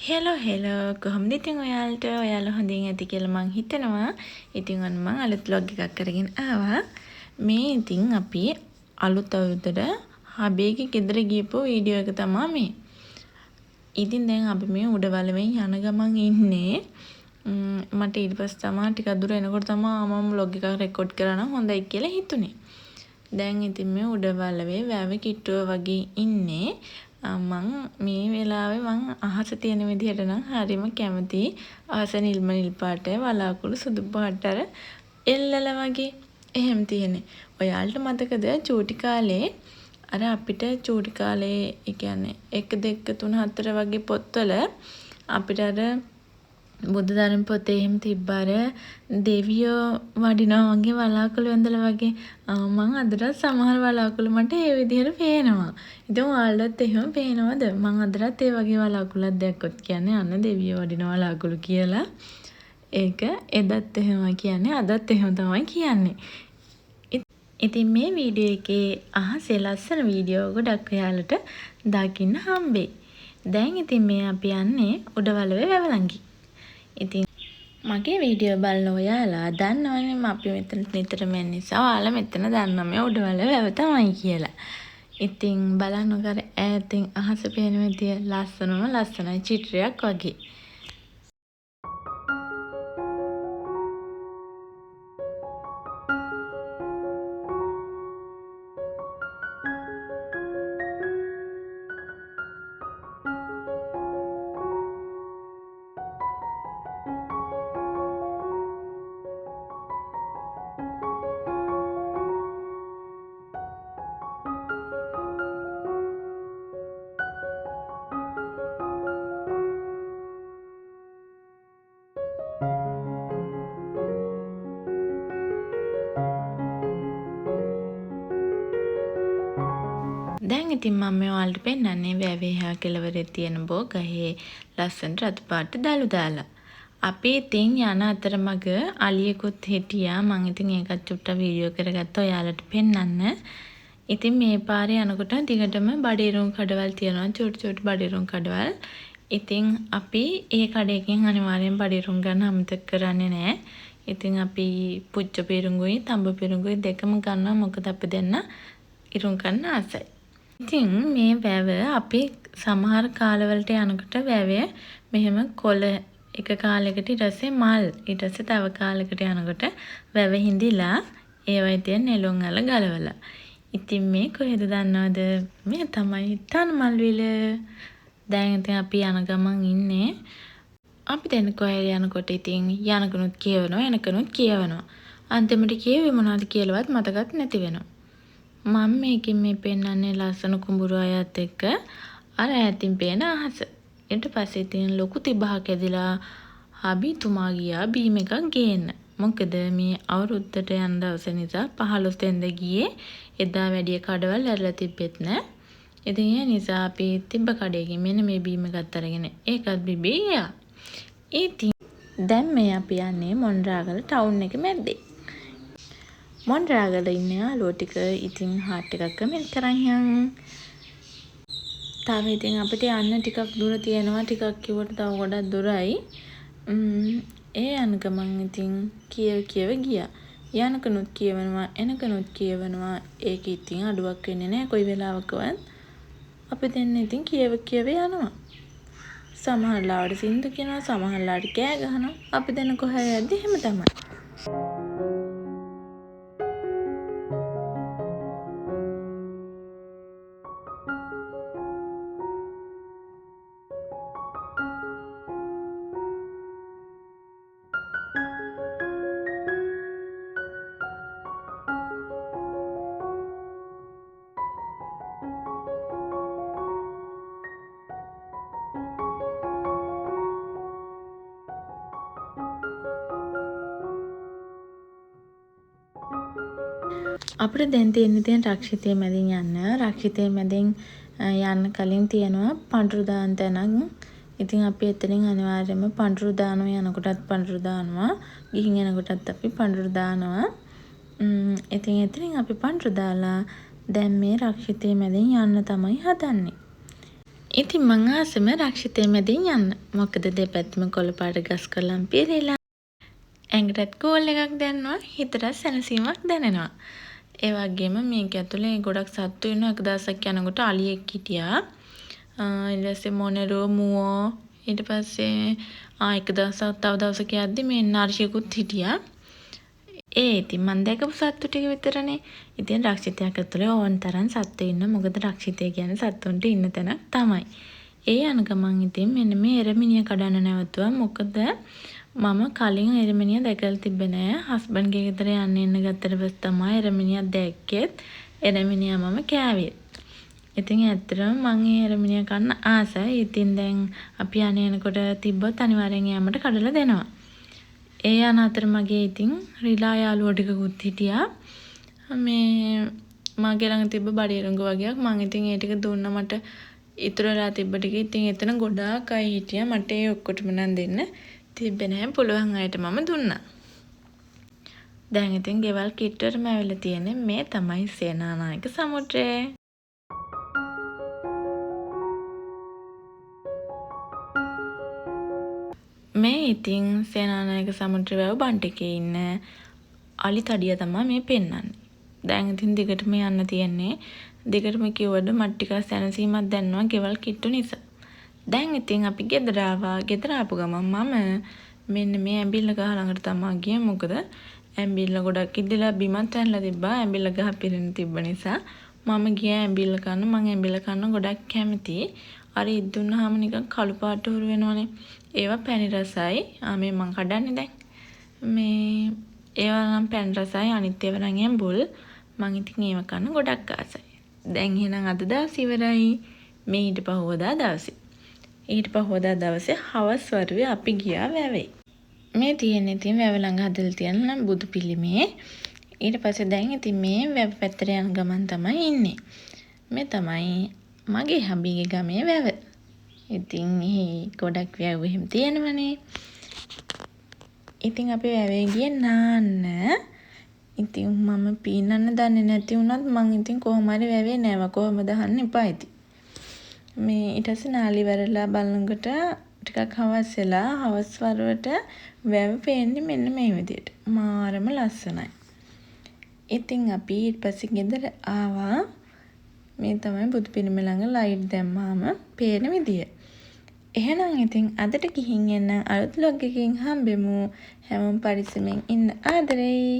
Hello hello, කොහොමද ඉතින් ඔයාලට? ඔයාලා හොඳින් ඇති කියලා මං හිතනවා. ඉතින් ඔන්න මං අලුත් ව්ලොග් එකක් අරගෙන ආවා. මේ ඉතින් අපි අලුත් අවුරුද්දට හබේගේ ගෙදර ගියපු වීඩියෝ එක තමා මේ. ඉතින් දැන් අපි මේ උඩවලවෙන් යන ගමන් ඉන්නේ. මට ඊට පස්සේ තමා ටිකක් දුර එනකොට තමා මම ව්ලොග් එකක් රෙකෝඩ් කරා නම් හොඳයි කියලා හිතුනේ. දැන් ඉතින් මේ උඩවලවේ වැව කිට්ටුව වගේ ඉන්නේ. මං මේ වෙලාවේ මං අහස තියෙන විදිහට නම් හරිම කැමතියි. අහස නිල්ම නිල් පාටයි, වලාකුළු සුදු පාට අර එල්ලල වගේ එහෙම තියෙන්නේ. ඔයාලට මතකද චූටි කාලේ අර අපිට චූටි කාලේ ඒ කියන්නේ 1 2 3 4 වගේ පොත්වල අපිට අර බුද්ධ ධර්ම පොතේ එහෙම තිබ්බ අර දෙවියෝ වඩිනවා වගේ වලාකුළු ඇඳලා වගේ. මං අදටත් සමහර වලාකුළු මට ඒ විදිහට පේනවා. ඉතින් ඔයාලටත් එහෙම පේනවද? මං අදටත් ඒ වගේ වලාකුළක් දැක්කොත් කියන්නේ අන්න දෙවියෝ වඩින වලාකුළු කියලා. ඒක එදත් එහෙම කියන්නේ අදත් එහෙම තමයි කියන්නේ. ඉතින් මේ වීඩියෝ එකේ අහසේ ලස්සන වීඩියෝ ගොඩක් ඔයාලට දකින්න හම්බෙයි. දැන් ඉතින් මේ අපි යන්නේ උඩවලවේ වැව ළඟින්. ඉතින් මගේ වීඩියෝ බලන ඔයාලා දන්නවනේ අපි මෙතනට නිතරම එන නිසා ඔයාලා මෙතන දන්නවා මේ උඩවලවේ වැව තමයි කියලා. ඉතින් බලන්නකෝ අර ඈතින් අහස පේන විදිය ලස්සනම ලස්සනයි චිත්‍රයක් වගේ. දැන් ඉතින් මම මේ ඔයාලට පෙන්නන්නේ වැවේ එහා කෙළවරේ තියෙන බෝ ගහේ ලස්සනට රතු පාට දළු දාලා. අපි ඉතින් යන අතරමඟ අලියෙකුත් හිටියා. මං ඉතින් ඒකත් චුට්ටක් වීඩියෝ කරගත්තා ඔයාලට පෙන්නන්න. ඉතින් මේ පාරේ යනකොට දිගටම බඩේරුම් කඩවල් තියෙනවා. චූටි චූටි බඩේරුම් කඩවල්. ඉතින් අපි ඒ කඩේකින් අනිවාර්යෙන් බඩේරුම් ගන්න අමතක කරන්නේ නෑ. ඉතින් අපි පුච්ච පිරුඟුයි තඹ පිරුඟුයි දෙකම ගන්නවා. මොකද අපි දෙන්න ඉරුම් කන්න ආසයි. ඉතින් මේ වැව අපි සමහර කාලවලට යනකොට වැවේ මෙහෙම කොළ එක කාලයකට ඊට පස්සේ මල් ඊට පස්සේ තව කාලයකට යනකොට වැව හිඳිලා ඒවයි තියෙන නෙළුම් අල ගලවලා. ඉතින් මේ කොහෙද දන්නවද? මේ තමයි තනමල්විල. දැන් ඉතින් අපි යන ගමන් ඉන්නේ. අපි දෙන්න කොහේ යනකොට ඉතින් යනකනුත් කියවනවා එනකනුත් කියවනවා. අන්තිමට කියෙව්වේ මොනවද කියලාවත් මතකත් නැති වෙනවා. මම මේකෙන් මේ පෙන්නන්නේ ලස්සන කුඹුරු අයත් එක්ක අර ඈතින් පේන අහස. ඊට පස්සේ ඉතින් ලොකු තිබහක් ඇදිලා හබිතුමා ගියා බීම් එකක් ගේන්න. මොකද මේ අවුරුද්දට යන දවස නිසා 15 වෙනිදා ගියේ. එදා වැඩි කඩවල් ඇරලා තිබ්බෙත් නෑ. ඉතින් ඒ නිසා අපි තිබ්බ කඩේකින් මෙන්න මේ බීම් එකත් අරගෙන ඒකත් බිබී ගියා. ඉතින් දැන් මේ අපි යන්නේ මොණරාගල ටවුන් එක මැද්දේ. මොණරාගල ඉන්න යාළුවෝ ටික ඉතින් හાર્ට් එකක් කමෙන්ට් කරන් යන්. තව ඉතින් අපිට යන්න ටිකක් දුර තියෙනවා. ටිකක් කිව්වට තව ගොඩක් දුරයි. ඒ යන ගමන් ඉතින් කියව කියව ගියා. යනකනුත් කියවනවා එනකනුත් කියවනවා. ඒක ඉතින් අඩුවක් වෙන්නේ නෑ කොයි වෙලාවකවත්. අපි දෙන්න ඉතින් කියව කියව යනවා. සමහර ලාවට සින්දු කියනවා සමහර ලාවට කෑ ගහනවා. අපි දෙන්න කොහේ යද්දි එහෙම තමයි. අපිට දැන් තියෙන්නේ ඉතින් රක්ෂිතය මැදින් යන්න. රක්ෂිතය මැදින් යන්න කලින් තියෙනවා පඳුරු දාන තැනක්. ඉතින් අපි එතනින් අනිවාර්යයෙන්ම පඳුරු දානවා. යනකොටත් පඳුරු දානවා. ගිහින් එනකොටත් අපි පඳුරු දානවා. ඉතින් එතනින් අපි පඳුරු දාලා දැන් මේ රක්ෂිතය මැදින් යන්න තමයි හදන්නේ. ඉතින් මං ආසම රක්ෂිතය මැදින් යන්න. මොකද දෙපැත්තම කොළ පාට ගස් කොළන් පිරීලා. ඇඟටත් කූල් එකක් දැනෙනවා, හිතටත් සැනසීමක් දැනෙනවා. ඒ වගේම මේක ඇතුලේ ගොඩක් සත්තු ඉන්නවා. එක දවසක් යනකොට අලියෙක් හිටියා. ඊට පස්සේ මොනරෝ, මුවෝ, ඊට පස්සේ එක දවසක් තව දවසක යද්දි මේ නරියෙකුත් හිටියා. ඒ ඉතින් මං දැකපු සත්තු ටික විතරනේ. ඉතින් රක්ෂිතයක් ඇතුලේ ඕන තරම් සත්තු ඉන්නවා. මොකද රක්ෂිතය කියන්නේ සත්තුන්ට ඉන්න තැනක් තමයි. ඒ යන ගමන් ඉතින් මෙන්න මේ එරමිනිය කඩන්න නැවතුවා. මොකද මම කලින් එරමිනිය දැකලා තිබ්බේ නෑ. හස්බන්ඩ්ගේ ගෙදර යන්න එන්න ගත්තට පස්සේ තමයි එරමිනියක් දැක්කෙත්. එරමිනියා මම කෑවෙත්. ඉතින් ඇත්තටම මං ඒ එරමිනිය කන්න ආසයි. ඉතින් දැන් අපි යන එනකොට තිබ්බොත් අනිවාර්යෙන් එයා මට කඩලා දෙනවා. ඒ යන අතරමඟේ ඉතින් රිලා යාළුවෝ ටිකකුත් හිටියා. මේ මගේ ළඟ තිබ්බ බඩ ඉරංගු වගයක් මං ඉතින් ඒ ටික දුන්නා මට ඉතුරු වෙලා තිබ්බ ටික. ඉතින් එතන ගොඩාක් අය හිටියා. මට ඒ ඔක්කොටම නම් දෙන්න තිබ්බේ නැහැ. පුළුවන් අයට මම දුන්නා. දැන් ඉතින් ගෙවල් කිට්ටුවටම ඇවිල්ලා තියෙන්නේ. මේ තමයි සේනානායක සමුද්‍රය. මේ ඉතින් සේනානායක සමුද්‍ර වැව් බන්ට් එකේ ඉන්න අලි තඩියා තමයි මේ පෙන්නන්නේ. දැන් ඉතින් දිගටම යන්න තියෙන්නේ. දිගටම කිව්වද මට ටිකක් සැනසීමක් දැනෙනවා ගෙවල් කිට්ටු නිසා. දැන් ඉතින් අපි ගෙදර ආවා. ගෙදර ආපු ගමන් මම මෙන්න මේ ඇඹිල්ල ගහ ළඟට තමා ගියේ. මොකද ඇඹිල්ල ගොඩක් ඉදිලා බිමත් වැහලා තිබ්බා. ඇඹිල්ල ගහ පිරෙන්න තිබ්බ නිසා මම ගියා ඇඹිල්ල කන්න. මං ඇඹිල්ල කන්න ගොඩක් කැමතියි. අර ඉද්දුනහම නිකන් කළු පාට හුරු වෙනවනේ. ඒවා පැණි රසයි. මේ මං කඩන්නේ දැන්. මේ ඒවා නම් පැණි රසයි, අනිත් ඒවා නම් ඇඹුල්. මං ඉතින් ඒවා කන්න ගොඩක් ආසයි. දැන් එහෙනම් අද දවස් ඉවරයි. මේ ඊට පහුවදා දවසේ. ඊට පහුවදා දවසේ හවස් වරුවේ අපි ගියා වැවේ. මේ තියෙන්නේ ඉතින් වැව ළඟ හදලා තියෙන බුදු පිළිමේ. ඊට පස්සේ දැන් ඉතින් මේ වැව පැත්තට යන ගමන් තමයි ඉන්නේ. මේ තමයි මගේ හබීගේ ගමේ වැව. ඉතින් එහි ගොඩක් වැව් එහෙම තියෙනවනේ. ඉතින් අපි වැවේ ගියේ නාන්න. ඉතින් මම පීනන්න දන්නේ නැති වුණත් මං ඉතින් කොහොම හරි වැවේ නෑවා. කොහොමද අහන්න එපා ඉතින්. මේ ඊට පස්සේ නාලා ඉවරලා බලනකොට ටිකක් හවස් වෙලා හවස් වරුවට වැව පේන්නේ මෙන්න මේ විදියට. මාරම ලස්සනයි. ඉතින් අපි ඊට පස්සේ ගෙදර ආවා. මේ තමයි බුදු පිළිම ළඟ ලයිට් දැම්මාම පේන විදිය. එහෙනම් ඉතින් අදට ගිහින් එන්න, අලුත් ව්ලොග් එකකින් හම්බෙමු. හැමෝම පරිස්සමෙන් ඉන්න. ආදරෙයි.